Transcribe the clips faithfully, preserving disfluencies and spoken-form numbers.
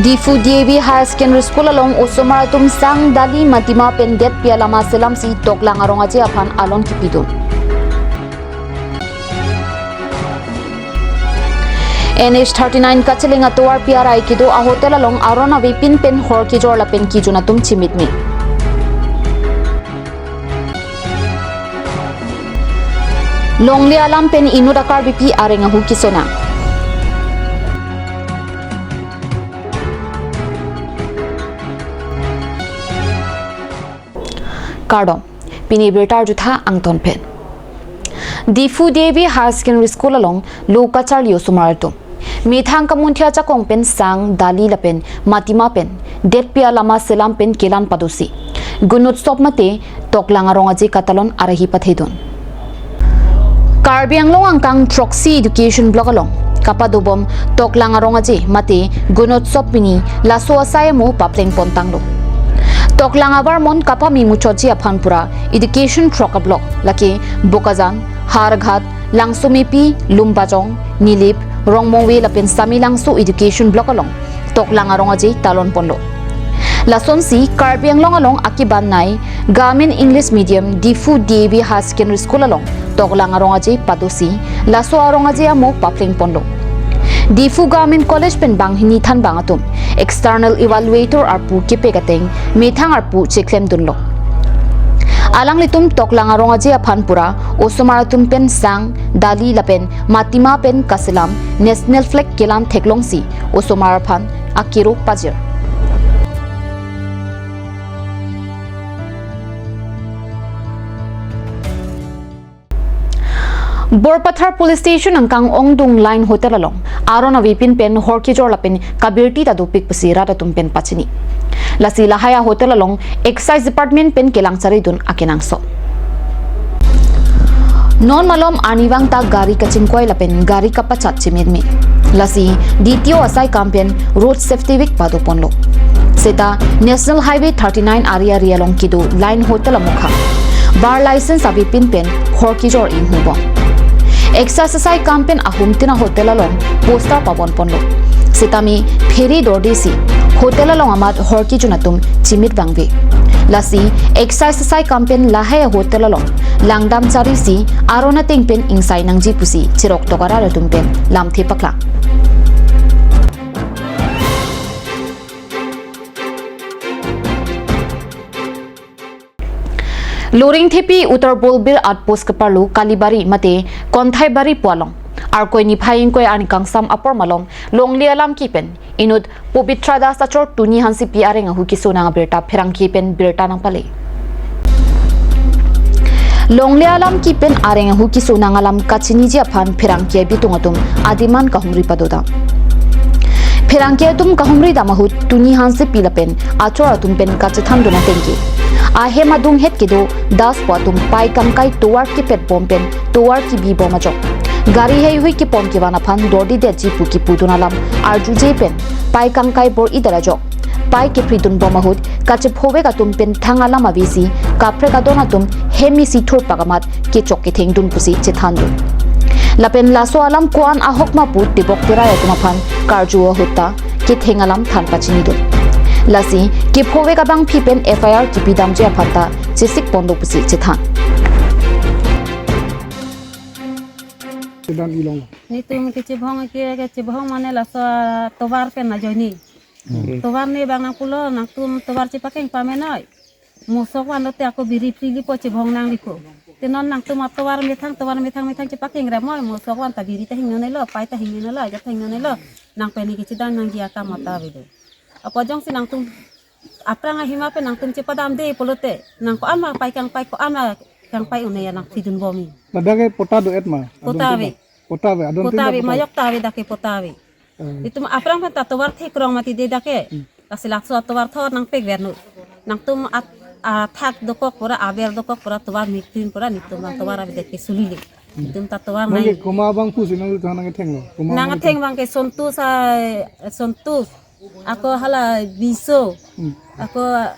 Diphu D A V Higher Secondary School along osomar atum sang, dali, matima pen detpi alama selamsi toklang arong aje aphan alon kipidun. N H thirty-nine kacheleng atovarpi arai kedo ahotel along aron avepin pen hor kejor lapen kejun atum chimitme. Longle alam pen inut a-Karbipi areng ahu kesonang. Kardom, pini birta jutha angton pen. Diphu D A V Higher Secondary School along lo kacharli osomar atum methang kamunthia chakong pen sang, dali lapen matima pen detpi alama selam pen kelang padosi Gunotsov mate toklang arong aje katalon arahi pathedun. Karbi Anglong angkang throksi Education Block along kapadobom toklang arong aje mate Gunotsov pini laso asai amo papleng pontanglo. Toklang abarmon kapame muchotji aphan pura education throk a-block lake Bokajan, Howraghat, Langsomepi, Lumbajong, Nilip, Rongmongve lapen Samelangso Education Block along toklang arong aje talon ponlo. Lasonsi Karbi Anglong along akebannei Government English Medium Diphu D A V Higher Secondary School along toklang arong aje padosi laso arong aje amo papleng ponlo. Diphu Government College pen banghini thanbang atum external evaluator arpu kepek ateng methang arpu cheklemdunlo. Alanglitum toklang arong aje aphan pura osomar atum pen sang, dali lapen matima pen kaselam national flag kelang theklongsi osomar aphan akero pajir. Borpathar Police Station angkang ongdung Line Hotel along aron avepin pen hor kejor lapen kabirti ta dopik pusi rat atum pen pachini. Lasi lahai a-hotel along Excise Department pen kelang charidun akenangsot. Non malom arnivang ta gari kachingkoi lapen gari kapachat chimitme. Lasi D T O asai kam pen Road Safety Week padoponlo. Seta National Highway thirty-nine ari ari along kedo Line Hotel amokha bar license avepin pen hor kejor inghubom. Excise asai kam pen ahumtin a-hotel along poster pabonponlo. Setame phere dordesi hotel along amat hor kejun atum chimit vangve. Lasi Excise asai kam pen lahai a-hotel along langdam charisi aron ateng pen ingsai nangji pusi cheroktok arat atum pen lamthe paklang. Loringthepi Uttar Bolbir outpost keparlo Kalibari mate Konthaibari pu along Arkoi niphai ingkoi arni kangsam apor malom longle alam kipen inut Pabitra Das achor Tuni Hansepi areng ahu kesonang abirta pherangke pen birta nangpale. Longle alam kipen areng ahu kesonang alam kachiniji aphan pherangke abitung atum adiman kahumri padodam. Pherangke atum kahumri dam ahut Tuni Hansepi lapen achor atum pen kachethandun atengke ahem adunghet kedo Das pu atum pai kangkai tovar kepetbom pen tovar kibibom ajok gari heihui kepon kevan aphan dordidetji pu kipudun alam arjuje pen pai kangkai bor-idet ajok pai kephridunbom ahut kachephovek atum pen thang alam avesi kaprek adon atum hem isi thurpak amat kechok kethengdun pusi chethandun. Lapen laso alam ko-an ahok ma pu tebok terai atum aphan karju ahut ta ketheng alam than pachinidun. Lasi kephovek abangpi pen F I R kipidamji aphan ta chesikpon do pusi chethan. Netum kechebhong ke, kechebhong mane laso tovar pen ajoine. Hmm. Tovar ne bang nangpulo, nangtum tovar chepakeng pamenoi. Mosok van lote ako biri phri lipo chebhong nangliko. Te non nangtum atovar methang, tovar methang, methang chepakeng ramoi, mosok van ta biri ta hingnonelo, pai ta hingnonelo, ajat ta hingnonelo. Nang pen ne kechedam nangji akam ata avedo. Apot jongsi nangtum aphrang ahima pen nangtum chepadamde pulote, nang ko-an ma pai kangpai, ko-an ma kangpai un-e ya nangphridunbom-i. Ladak ke patta do-et ma? Patta ave. Patta ave, adon patta ave, mayok ta ave, dak ke patta ave. Hmm. Itum aphrang pen ta tovar thekrong mati de dak ke. Hmm. Lasi laso atovar thor nangpekvernon. Nangtum at, athak dokok pura, aber dokok pura, tovar mektin pura, netum ta tovar avedet ke sulile. Hmm. Netum ta tovar nang nai. Komat abang pusi nangtum nangthenglo. Komat nangtheng abang ke Sontus, ah, Sontus. Ako hala Biso. Hmm. Ako, ah,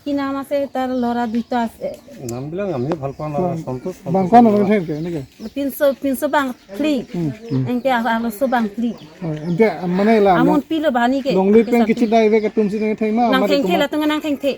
কি নাম আছে, তাৰ ল'ৰা দুটা আছে। নামবিলাক আমিও ভাল পাওঁ, নাম সন্তোষ, সন্তোষ বাংকন বৰুৱা। অলপ থাকে এনেকে। পিনচো, পিনচো বাংক্লি। উম, উম। এনেকে আ-, আলচো বাংক্লি। হয়, এনেকে মানে লা, আমন longri pilo bani ke, longri peng ke kichi sampai. Dai ve ke tum si nang theng ma, nang mari theng the kuma. La tung nang theng the.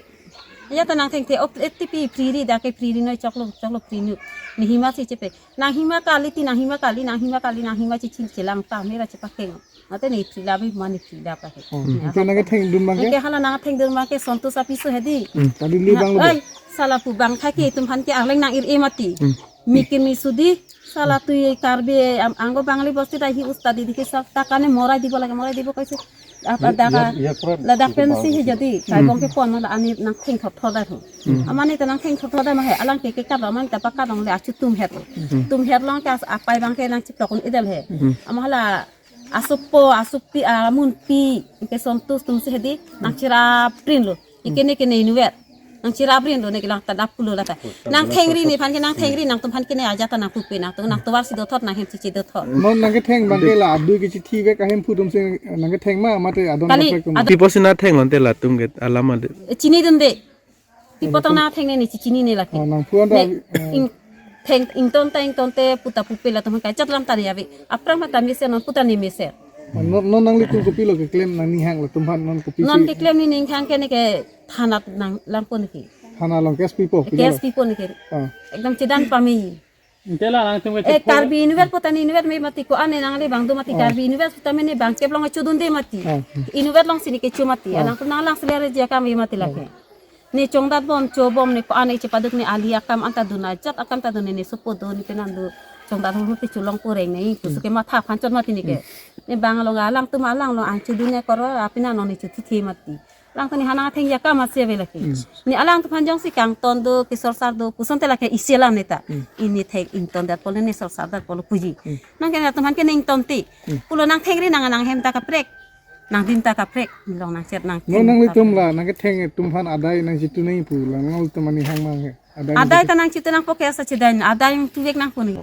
Ya ta nang theng the, ok, eti pi pri ri da ke pri ri noi choklo, choklo pri nu. Ni hima si chepe. Nang hima kali ti, nang hima kali, nang hima kali, nang hima chichi chelang ta, mera chepa keng. Ate ne pri la bi mani pri la pa he. Oh, hmm. Ante nang thengdun bang ke? Ke hala nang thengdun bang ke Santosh apiso hedi. Hmm. Tadi li bang lo. Oi, sala pu bang kha ke tum han ke arleng nang ir e mati. Hmm. Mikir mi sudi, sala tui Karbi am-, ango Bangli bosti dai hi ustadi dikhe sal takane morai dibo lage, morai dibo kaise. Apa daka ladak pensi he jadi, kai bong ke pon mala ani nang theng thot thot da thu. Hmm. Amani ta nang theng thot thot da ma he, alang ke ke kap amani ta pakat dong le achu tum het. Hmm. Tum het long ke as apai bang ke nang chiplok un idel he. Hmm. Ama hala asopo, asopi, amunpi, ke Santosh tum si hedi, nang chirap prin lo. Ikene kene inutvet. Nang chirap prin lo ne ke lang ta dap pulo la ta. Nang thengri ne phan ke nang thengri nang tum phan kene aja ta nang pupe nang tum nang tovar si do thot nang hem chichi do thot. Non nang ke theng bang ke la adu ke chithi ve ka hem phu tum si nang ke theng ma mate adon kali, kaprek tum. Adu- Tipo si nang theng lonte latum ke alam ade. E, chini dun de. Tipo tong nang theng ne ne chi chini ne lake. Oh, nang phu an ta, ne, eh, ing, theng ington ta ington te puta pupe latum kai chat lam tani ave. Aphrang ma tani se non puta ni mese. Non, non nanglitum kopilo keklem nang ninghang latum phan non kopi non si. Keklem ni ninghang ke ne ke thanat nang langpo ne ke. Thana along case pipo, pipo. Case pipo ne ke. Ah. Ekdom chedan pame. Inte la nangtum ke e chepo. Karbi inutvet pota ni inutvet me mati ko-an ne nang le bang do mati. Ah. Karbi inutvet pota me ne bang kep long chodun de mati. Ah. Inutvet long si ne kecho mati. Ah. Alang tu nang lang seler je akam me mati lake. Ah. Ne chongdat bom, cho bom ne ko-an ne chepaduk ne ali akam anta dun ajat akam ta dun ne ne sopo do ne penan do chongdat hurhu pe cholong poreng ne pusu ke matha phan chot mati ne ke. Hmm. Ne bang along alang tum alang long ang chodun ne koro apinan long ne chotithe mati. Alang tu ne hanang theng ya kam ase ave lake. Hmm. Ne alang tu phan jongsi kangton do, kesorsar do, puson te lake isi alam ne ta. Hmm. Ini theng ington dat polo ne sorsar dat polo puji. Hmm. Nang ke na tu phan ke ne ington ti. Hmm. Pulo nang thengri nang nang hem ta kaprek. Nang dim ta kaprek, long nang chet nang. No theng nang ta litum kaprek. La, nang ketheng tum phan adai nang chitu nang pu la, nang litum ani hang mang he. Adai nang adai chitu ta nang chitu nang poke asa chedai, adai yang tuvek nang puni.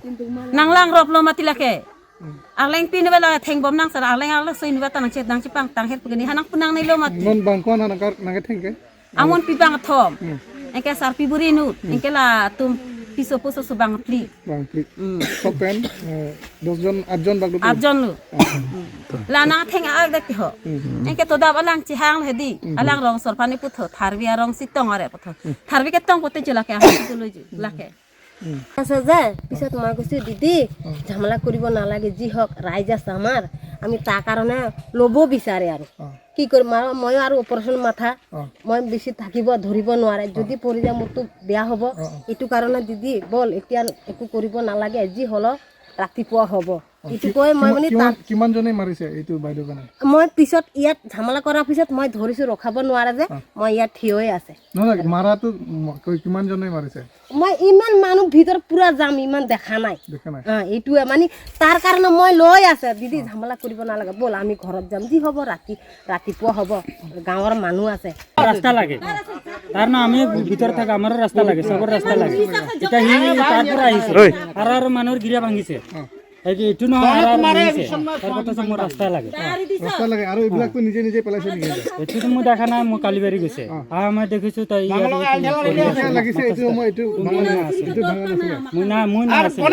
Nang lang rop lo mati lake. Hmm. Arleng pin bela theng bom nang sar, arleng arlo soin bata nang chet nang chipang tang her pugini, hanang punang ne lo mati. Non bang ko-an hanang kar nang ketheng ke? Amon pi bang thom. Hmm. Engke sarpi buri nu. Hmm. Engke latum piso puso subang pli. Bang pli. Hmm. Sopen, eh, dos jon, at jon bak do. At jon lo. Ah. Hmm. La nang theng ak dak ho. Hmm. Engke to dap alang chihang hedi. Hmm. Alang rong sor pani putho. Tharvi arong si tong are putho. Hmm. Tharvi ke tong pote jula ke aham tu lo ju. Lake. Hmm. Asa je, পিছত মই কৈছো, "দিদি, ঝামেলা কৰিব নালাগে, যি হওক, ৰাইজ আছে আমাৰ, আমি তাৰ কাৰণে ল'ব বিচাৰে আৰু।" অ। কি কৰিম আৰু, ময়ো আৰু অপাৰেশ্যন মাথা, অ। মই বেছি থাকিব, ধৰিব নোৱাৰে, যদি পৰি যায় মোৰতো বেয়া হ'ব। অ, অ। এইটো কাৰণে, দিদি, বল, এতিয়া একো কৰিব নালাগে, যি হ'লেও ৰাতিপুৱা হ'ব। অ, এইটো কি-, কৈ মই কিমান, মানে কিমান, তাক কিমানজনে মাৰিছে এইটো বাইদেউ কাৰণে? মই পিছত ইয়াত ঝামেলা কৰাৰ পিছত মই ধৰিছো, ৰখাব নোৱাৰে যে, অ। মই ইয়াত থিয় হৈ আছে। নহয়, নহয়, মাৰাটো ম-, কৈ কিমানজনে মাৰিছে? মই ইমান মানুহ ভিতৰত পুৰা যাম, ইমান দেখা নাই। দেখা নাই। অ, এইটোৱে মানে তাৰ কাৰণে মই লৈ আছে, "দিদি, ঝামেলা কৰিব নালাগে, ব'ল আমি ঘৰত যাম, যি হ'ব ৰাতি, ৰাতিপুৱা হ'ব, গাঁৱৰ মানুহ আছে।" ৰাস্তা লাগে, কাৰণ আমি ভিতৰত থাকা, আমাৰো ৰাস্তা লাগে, চবৰ ৰাস্তা লাগে। এতিয়া সি তাৰ পৰা আহিছে, ঐ। আৰু আৰু মানুহৰ গিৰা ভাঙিছে। অ। এই যে এইটো নহয়, আৰু আৰু ভাঙিছে। তাৰ কথা হৈছে মোৰ ৰাস্তা লাগে। ৰাস্তা লাগে আৰু এইবিলাকতো নিজে নিজে পেলাইছে নেকি? এইটোতো মই দেখা নাই, মই কালিবাৰী গৈছে। অ। আহা মই দেখিছো তই ইয়াত লাগিছে, এইটো মই এইটো ভাঙা নাছিল, এইটো ভাঙা নাছিলে। মই না, মই না আছিলো।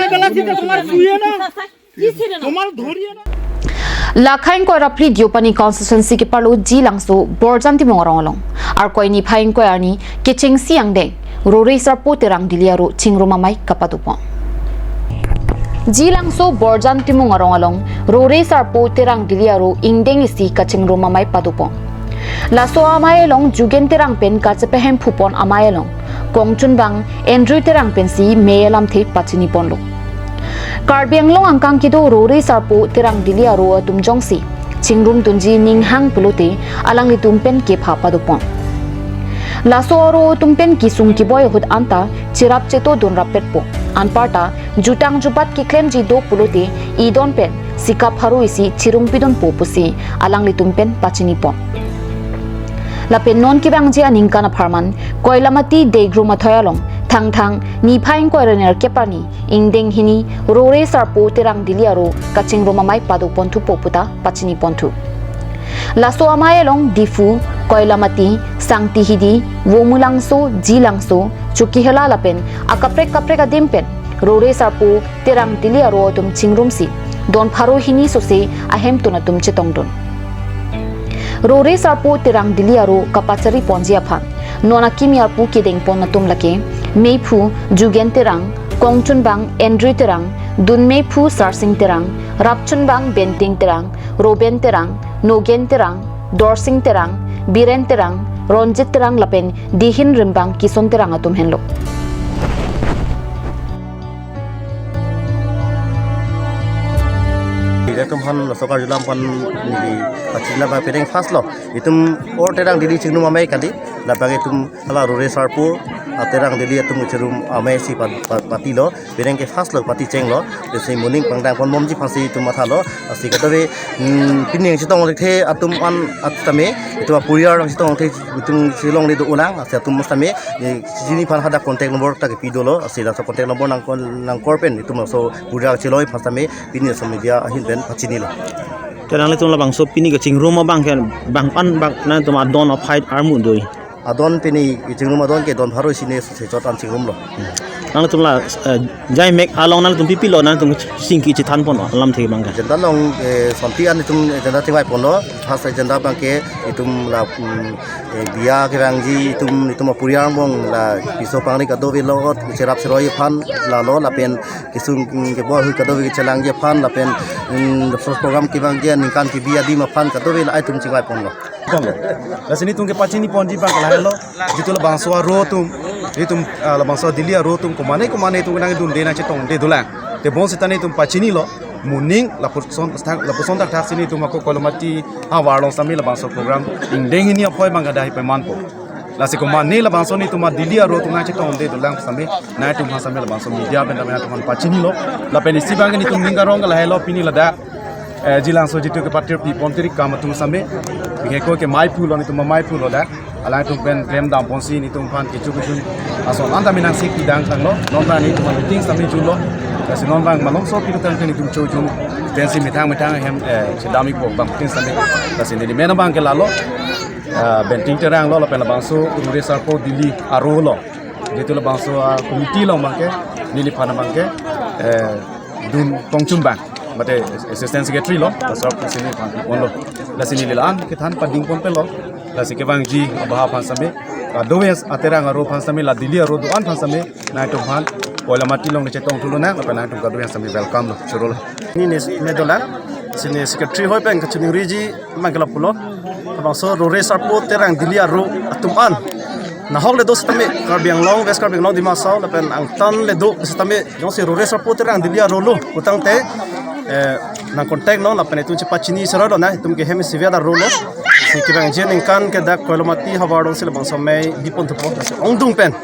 Lakhain koira phli Deopani constituency keparlo Jilangso Borjan Timung arong along. Arkoi niphai ingkoi arni kechengsi angdeng Rore Sarpo Terang Dili aro chingrum amei kapadopon. Jilangso Borjan Timung arong along Rore Sarpo Terang Dili aro ingdeng isi kachingrum amei padopon. Laso amei along Jugen Terang pen kachepehem phupon amei along kongchunbang Andrew Terang pensi mei alamthe pachiniponlo. Karbi Anglong angkang kedo Rore Sarpo Terang Dili aro atum jongsi chingrumdunji ninghang pulote alanglitum pen kepha padopon. Laso aro atum pen kesung keboi ahut anta cherap chetodun rappetpo. Anparta jutang jubat keklemji do pulote idon pen sikap pharo isi chirungpidunpo pusi alanglitum pen pachinipon. Lapen non kevangji aningkan apharman Koilamati Degrum athoi along Thangthang niphai ingkoi ra nerkep arni ingdeng hini Rore Sarpo Terang Dili aro kachingrum amei padoponthupo puta pachiniponthu. Laso amei along Diphu, Koilamati, Sangtihidi, Vomulangso, Jilangso, Chokihola lapen akaprek kaprek adim pen Rore Sarpo Terang Dili aro atum chingrumsi don pharo hini sose ahemtun atum chetongdun. Rore Sarpo Terang Dili aro kapachari ponji aphan non akimi arpu kedeng pon atum lake meiphu Jugen Terang, kongchunbang Andrew Terang, dunmeiphu Sarsing Terang, rapchunbang Benting Terang, Roben Terang, Nogen Terang, Dorsing Terang, Biren Terang, Ronjit Terang lapen dihin rimbang Kison Terang atum henlo. Ilitum aphan laso karjulam aphan neli pachini abang penang first lo. Itum or Terang Dili chingrum amei kali. Labang itum hala Rore Sarpo, ah, Terang Dili atum chingrum amei si pa-, pa-, patilo. Penang ke first lo, pati chenglo. Lasi moning pangdang pon bomji aphansi itum mathalo. Lasi kadokave, hmm, pini nangchetong thekthe atum an at tame, itum apuriar nangchetong the, itum chelongle do-olang, lasi atum sitame, eh, chini aphan hadak contact number ta kepi dolo, lasi laso contact number nang kon-, nangkor pen, itum laso puriar chelong aphan sitame, pini laso media ahin pen pachinilo. Te nanglitum labangso pini kachingrum abang ke bang an bang nangtum adon aphai armu do-i? Adon pini kachingrum adon ke don pharo hini sose chot an chingrumlo. Nangtum la, eh, jai mek along nangtum pipilo nangtum singki chethan pon alamthe abang ke? Agenda along, eh, sonti an itum agenda chingvai ponlo. First agenda abang ke itum la, mm, eh, biya kevangji itum, itum apuriar angbong la piso pangri kadokave lo, cherap cheroi aphan lalo lapen kesung, mm, kebor hui kadokave kechelangji aphan lapen, mm, first program kevangji aningkan kebi adim aphan kadokave la itum chingvai ponlo. Lasi nelitum kepachini ponji abang ke lahelo. Jitu labangso aro atum, itum, ah, labangso Dili aro atum, komane komane itum nangdunde nangchetongde dolang. Tebon seta nelitum pachinilo, moning lapuson thak, lapuson thakthak si nelitum ako Koilamati havar along sitame labangso program ingdeng hini aphoi abang kadai pemanpo. Lasi komane labangso nelitum a Dili aro atum nangchetongde dolang sitame, nangtum aphan sitame labangso media pen sitame nangtum aphan pachinilo. Lapen isi abang ke nelitum ning karong ke lahelo pini ladak, eh, Jilangso jitu kepatir pi pon tiri kam atum sitame. Biheko ke meiphu lo, nelitum meiphu lo dak. Alangtum pen klem dam ponsi nelitum aphan kecho kecho ason anta minang si pidang tanglo. Non abang nelitum meeting sitame julo. Lasi non abang malomso pidang tang nelitum cho jun. Pensi methang methang ahem, eh, chedam-ikpo abang meeting sitame. Lasi neli men abang ke lalo. Eh, Benting Terang lo lapen labangso Rore Sarpo Dili aro lo. Jitu labangso, ah, committee along abang ke, neliphan abang ke, eh, dun kongchunbang, mate assistant secretary lo, pasal sini phan ponlo. Lasi neli la-an kethan pading pon pelo. Lasi kevangji abahap aphan sitame, kadokave a Terang aro aphan sitame, la Dili aro do-an aphan sitame, nangtum aphan Koilamati along nangchetong thulonang, lapen nangtum kadokave sitame welcome lo, chorolo. Neli ne dolang, sini secretary hoi pen kachiningriji abang ke lapulo. Labangso Rore Sarpo Terang Dili aro atum an nahok le do sitame, Karbi Anglong, West Karbi Anglong, Dima Hasao lapen angtan le do sitame, jongsi Rore Sarpo Terang Dili aro lo pu tangte, eh, nang contact lo lapen itum chepachini sera lo na, itum ke hem isi vet aro lo. Si kevangji aningkan ke dak Koilamati havar along si labangso mei bi pon thupo, lasi ongdung pen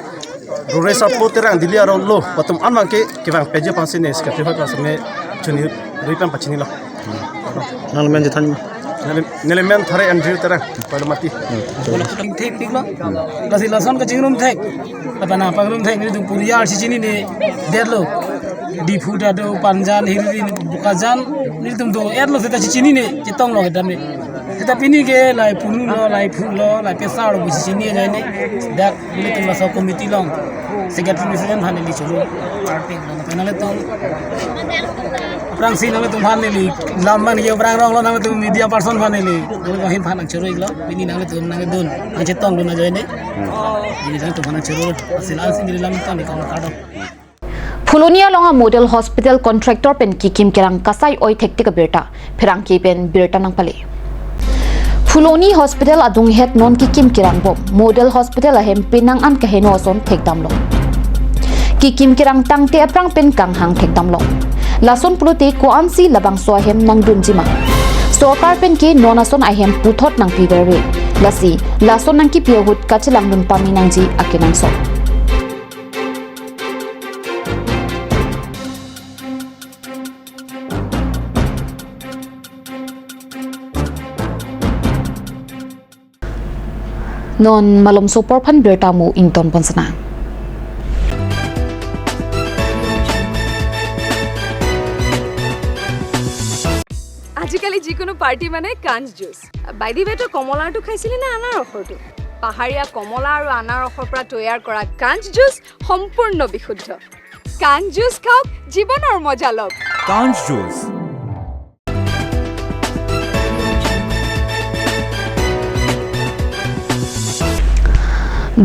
Rore Sarpo Terang Dili aro lo pu atum an abang ke kevang peji aphansi ne secretary hoi aphan sitame chuniri pen pachinilo. Nangli men chethan ma? Neli, neli men Thare Andrew Terang, Koilamati. Thekpiklo. Lasi lason kachingrum thek. Lapen apangrum thek nelitum puriar si chinine detlo. Diphu ta do, Panjan, Hiriri, Bokajan, nelitum do-etlo seta si chinine, chetonglo kedam ne. Seta pini ke lahai punu lo, lahai phu lo, lahai pesar lo pusi chini ajoine. Dak nelitum laso committee along secretary president aphan neli choro. Parpik lo. Nanglitum aphrangsi nanglitum aphan neli lam abang ke aphrang ronglo, nanglitum media person aphan neli. Nangli ahin aphan nangchoro-iklo. Pini nanglitum nangdun, nangchetongdun ajoine. Pini nanglitum aphan nangchoro. Lasi la-ansi neli lam tang di kong kado. Phuloni along a model hospital contractor pen kekim kerang kasai oi thektik abirta, pherangke pen birta nangpale. Phuloni hospital adunghet non kekim kerang bom, model hospital ahem penang an kaheno ason thekdamlo. Kekim kerang tangte aphrang pen kanghang thekdamlo. Lason pulote ko-ansi labangso ahem nangdunji ma? Sorkar pen ke non ason ahem puthot nangpiverve. Lasi lason nangkepi ahut kachelangdun pame nangji akenangsot. Non malomso apor aphan birta mo ington pon sana. আজিকালি যিকোনো পাৰ্টি মানে কাঞ্চ juice. By the ৱে, তই কমলাৰটো খাইছিলি নে আনাৰসৰটো? পাহাৰীয়া কমলা আৰু আনাৰসৰ পৰা তৈয়াৰ কৰা কাঞ্চ জুচ সম্পূৰ্ণ বিশুদ্ধ। কাঞ্চ জুচ খাওক, জীৱনৰ মজা লওক। কাঞ্চ juice.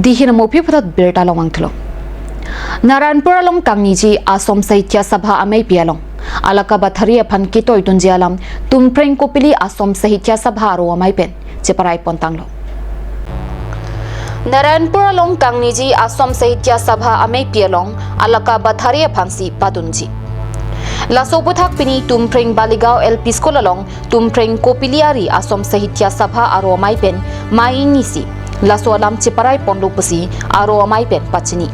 Dihin amopi phatat birta long angthulo. Narayanpur along kangniji Assam Sahitya Sabha ameipi along Alaka Bathari aphan ketoidunji alam Tumpreng Kopili Assam Sahitya Sabha aro amei pen cheparai pontanglo. Narayanpur along kangniji Assam Sahitya Sabha ameipi along Alaka Bathari aphansi padunji. Laso aphuthak pini Tumpreng Baligaon L P School along Tumpreng Kopili ari Assam Sahitya Sabha aro amei pen mei ingnisi laso alam cheparai ponlo pusi aro amei pen pachini.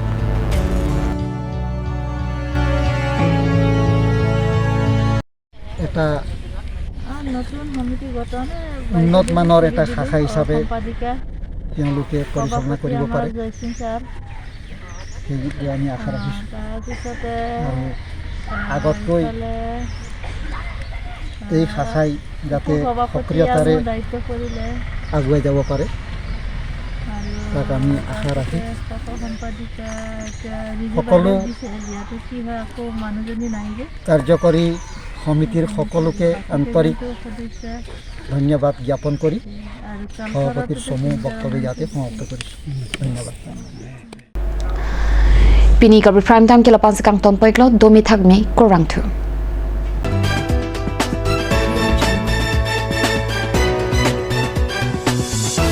এটা নতুন সমিতি গঠন উন্নত মানৰ এটা শাখা হিচাপে সম্পাদিকা তেওঁলোকে পৰিচালনা কৰিব পাৰে জয়সিং ছাৰ সেইটোৱে আমি আশা ৰাখিছোঁ তাৰপিছতে আৰু আগতকৈ এই শাখাই যাতে সক্ৰিয়তাৰে দায়িত্ব কৰিলে আগুৱাই যাব পাৰে আৰু তাক আমি আশা ৰাখি সম্পাদিকা সকলো দিছে ইয়াতে কি হয় আকৌ মানুহজনী নাহিলে কাৰ্যকৰী সমিতিৰ সকলোকে আন্তৰিক সদস্য ধন্যবাদ জ্ঞাপন কৰি আৰু সভাপতিৰ চমু বক্তব্য ইয়াতে সমাপ্ত কৰিছোঁ ধন্যবাদ Pini Karbi Prime Time ke lapu-an si kangton pon-iklo, domi thakmi, kurvangthu.